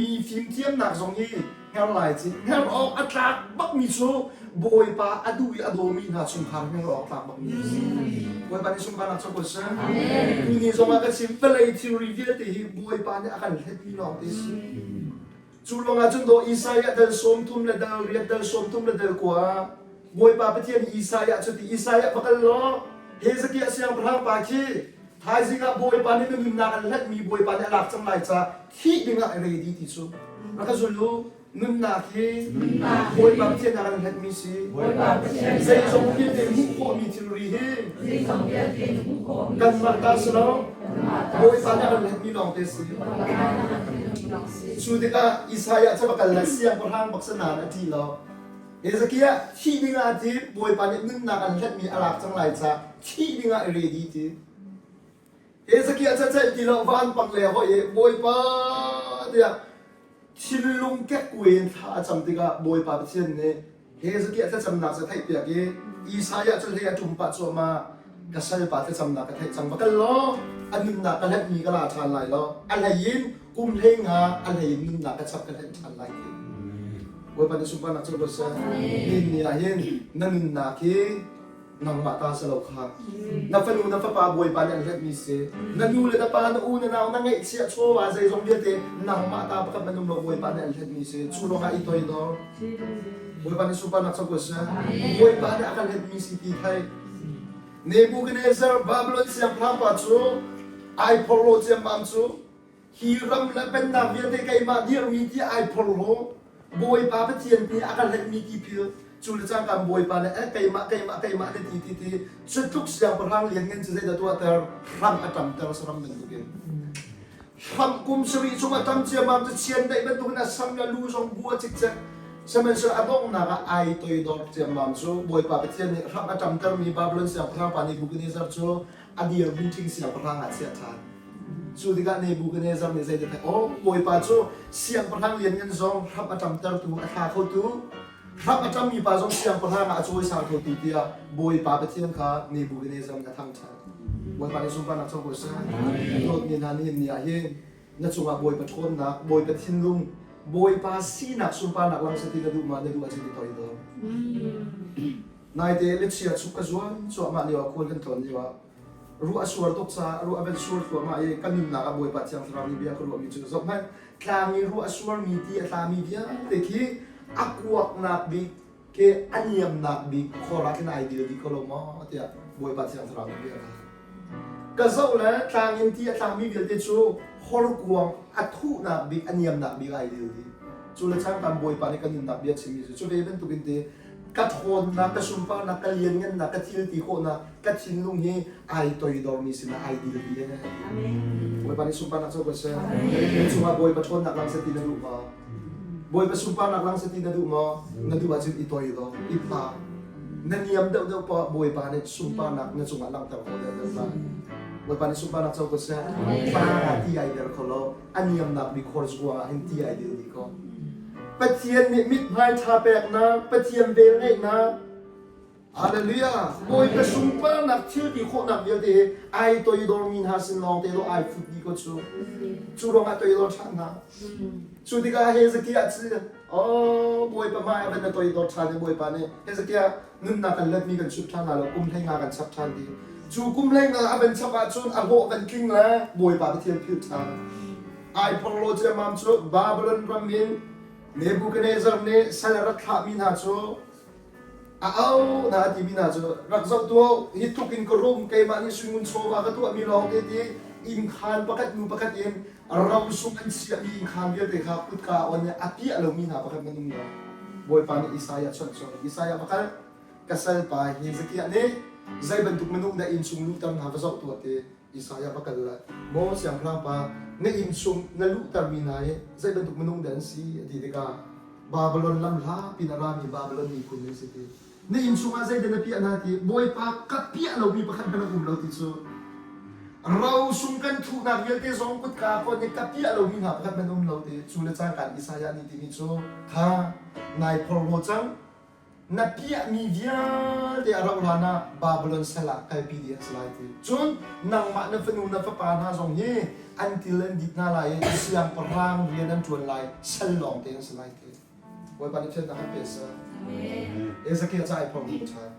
Mi fimthiamnak zong hi hngar lai ci hngar awk a tlak bakmi cu Bawipa a duh i a dawmi hna chungkhar hngar awk tlak bakmi a si. Bawipa nih sunparnak cu ko seh. Tuni zong ah ka chim vawlei thilri vialte hi Bawipa nih a kan hletmi lawng te si. Cu ruangah cun dawh Isaiah dal 30 le dal riat dal 30 le dal kua Bawipa Pathian nih Isaiah cu ti Isaiah va kal law Hezekiah siangpahrang pa khi thaizing ah Bawipa nih na nunnak an hlatmi Bawipa nih a lak cang lai caah thih dingah ready ti cu rak ka zul u. Nunnak hi Bawipa Pathian a kan hlatmi si. Zeizong vialte hmuh khawhmi thilri hi kanmah ta si lo Bawipa nih a kan hlatmi lawng te si. Cu tikah Isaiah cu va kal le siangpahrang bak si nain a ṭih lo. Hezekiah thih dingah a ti Bawipa nih nunnak an hlatmi a lak cang lai caah thih dingah i ready ti. Hezekiah cu ceih ti lo vanpang le hoi i Bawipa tiah thinlung kekkuai in thla a cam tikah Bawipa Pathian nih Hezekiah thlacamnak cu a theihpiak i Isaiah cu hlei a ṭum pah cuahmah ka salpa thlacamnak ka theih cang va kal law a nunnak ka hlenhmi ka la ṭhan lai lo a hlei in kum hlei nga a hlei in nunnak ka chap ka hlenh ṭhan lai ti Bawipa nih sunparnak cu ko seh nihin ni ah hin na nunnak hi nangmah ta si lo kha na fanu na fapa bawipa nih an hletmi si na nu le na pa na u na nau na ngeihchiah chawva zeizong vialte nangmah ta pakhat man um lo bawipa nih an hletmi si cu ruangah i toidor bawipa nih sunparnak co ko seh bawipa nih a kan hletmi si ti thei Nebuchadnezzar Babylon siangpahrang pa cu ai phorhlaw ciammam cu Hi ram le pennak vialte keimah dirhmi ti ai phorhlaw. Bawipa Pathian nih a ka hlenhmi tipil cu le cangka Bawipa nih eh keimah keimah keimah na ti ti ti cu tluk siangpahrang lianngan cu zeidah tuahter hram a ṭamter saram bantukin hram kum sarih chung a ṭam ciammam cu chiandeih bantukin a sam le lu zong bu a cikcek sihmanhsehlaw a donghnak ah ai toidor ciammam cu Bawipa Pathian nih hram a ṭamtermi Babylon siangpahrang pa Nebuchadnezzar cu a dirhmun ṭhing siangpahrang ah a chiah ṭhan. Cu tikah Nebuchadnezzar nih zeidah theih? Aw, Bawipa cu siangpahrang lianngan zong hram a ṭamtertu, a thla khotu, hram a ṭammi pa zong siangpahrang ah a cawisang khotu tiah Bawipa Pathian kha Nebuchadnezzar nih a thangṭhat. Bawipa nih sunparnak co ko seh. Dawtmi hna nihin ni ah hin na cungah Bawipa ṭhawnnak, Bawipa thinlung, Bawipa sinak sunparnak lang seh ti na duh ma? Na duh ahcun i toidor. Naite Lechia chuk ka zuan cuahmah lio ah khual kan tlawn lio ah ruah a suar tuk caah ruah a van sur thluahmah i kan nunnak ah Bawipa Thiang Thlarau nih bia ka ruahmi cu zohhmanh tlang i ruah a suarmi ti a tlami vialte khi a kuaknak bik ke a niamnak bik khor ah khin ai dil dih ko lo maw tiah Bawipa Thiang Thlarau nih bia ka ka zoh le tlang in ti a tlangmi vialte cu horkuang a thuhnak bik a niamnak bik ai dil dih cu le cangka Bawipa nih kan nunnak bia chimmi cu cu ve bantukin te ka ṭhawnnak, ka sunparnak, ka lianngannak, ka thil ti khawhnak, ka thinlung hi ai toidormi sinah ai dil dih ee. Bawipa nih sunparnak co ko seh. Na cungah Bawipa ṭhawnnak lang seh ti na duh maw? Bawipa sunparnak lang seh ti na duh maw? Na duh ahcun i toidor, i pha. Na niam deuhdeuh poah Bawipa nih sunparnak na cungah langhter khawh deuhdeuh lai. Bawipa nih sunparnak co ko seh. Tlang ah ti ai der kho lo. A niamnak bik khor ruangah hin ti ai dil dih ko. Pathian nih mithmai ṭha peknak, Pathian velngeihnak, Hallelujah! Bawipa sunparnak thil ti khawhnak vialte hi ai toidormi hna sin lawng te lo ai fut dih ko cu. Cu ruangah toidor ṭhan hna. Cu tikah Hezekiah cu oh Bawipa hmai ah van na toidor ṭhan i Bawipa nih Hezekiah nunnak kan letmi kan chut ṭhan hna lo kum hlei nga kan chap ṭhan ti. Cu kum hlei nga a van chap ahcun a hlawh van tling le Bawipa Pathian philh ṭhan. Ai phorhlaw ciammam cu Babylon ram in Nebuchadnezzar nih sal a rak thlahmi hna cu a auh hna a timi hna cu rak zoh tuah hi tluk in ka rum keimah nih suingun chawva ka tuahmi lawng te ti innkhaan pakhat hnu pakhat in ro sung an chiahmi innkhaan vialte kha kutka on i a piah lomi hna pakhat nan um lo Bawipa nih Isaiah chawnh cu Isaiah va kal ka salpa Hezekiah nih zei bantuk minung dah inn chung luhter hna va zoh tuah ti Isaiah va kal lai maw siangpahrang pa na inn chung na luhtermi hna hi zei bantuk minung dah an si a ti tikah Babylon lam hla pin a rami Babylon miphun an si ti na inn chungah zeidah na piah hna ti Bawipa ka piah lomi pakhat hmanh a um lo ti cu ro sung kan thuhnak vialte zong kutka kon i ka piah lomi hna pakhat hmanh um lo ti cu le cangka Isaiah nih timi cu kha nai phorhlaw cang. Na piahmi vialte a rauh hlan ah Babylon sal ah kalpi dih an si lai ti. Cun nangmah na fanu na fapa hna zong hi an til an dit hna lai i siangpahrang rian an ṭuan lai, sal lawng te an si lai ti. Bawipa nih thiannak an pe seh. Ezekiel ca ai phormi ṭhan.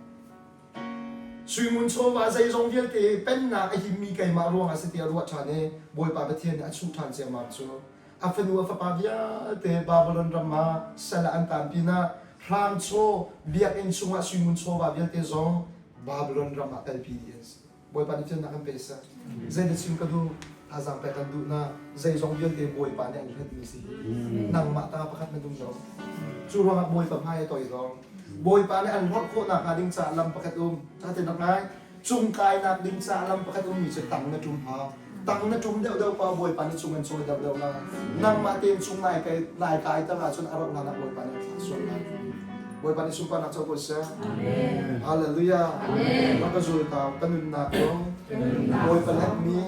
Suingun chawva zeizong vialte pennak a himmi keimah ruangah si tiah ruah ṭhan i Bawipa Pathian nih a chuh ṭhan ciammam cu. A fanu a fapa vialte Babylon ram ah sal ah an taan pinah hrangchaw biakinn chungah suingun chawva vialte zong Babylon ram ah kalpi dih an si. Bawipa nih fiannak an pe seh. Zeidah chim ka duh? Thazaang pek an duh na zeizong vialte Bawipa nih an hlatmi si hi. Nangmah ta pakhat na dum lo. Cu ruangah Bawipa hmai a toi zong. Bawipa nih an hlorh khawh nakhnga ding caah lam pakhat um. Ca te nak ngai. Cung kainak ding caah lam pakhat ummi cu tang na ṭum hau. Tang na ṭum deuhdeuh pa Bawipa nih cung an cawi deuhdeuh lai. Nangmah tein cung nai kai nai kai ter ahcun a rauh hlan ah Bawipa nih an thlak sual lai. Bawipa nih sunparnak co ko seh. Hallelujah. Rak ka zul ta ka nunnak zong Bawipa hlatmi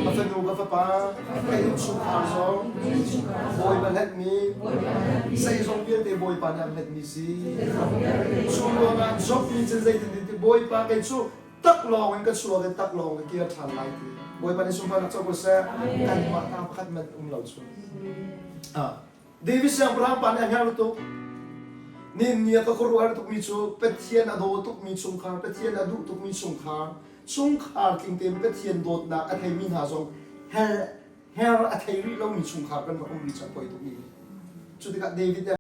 ka fanu ka fapa ka innchungkhar zong Bawipa hlatmi zeizong vialte Bawipa nih an hlatmi si. Cu ruangah Job nih cun zeitin ti Bawipa kei cu taklawng in ka chuak i taklawng ka kir ṭhan lai ti. Bawipa nih sunparnak co ko seh. Kanmah ta pakhat hmanh um lo cu. David siangpahrang pa nih a hngar tuk. Nin ni a ka khuaruahhar tukmi cu Pathian a daw tukmi chungkhar, Pathian a duh tukmi chungkhar, chungkhar tling tein Pathian dawtnak a theimi hna zong hell her a thei rih lomi chungkhar kan rak um rih cu a poi tukmi. Cu tikah David nih.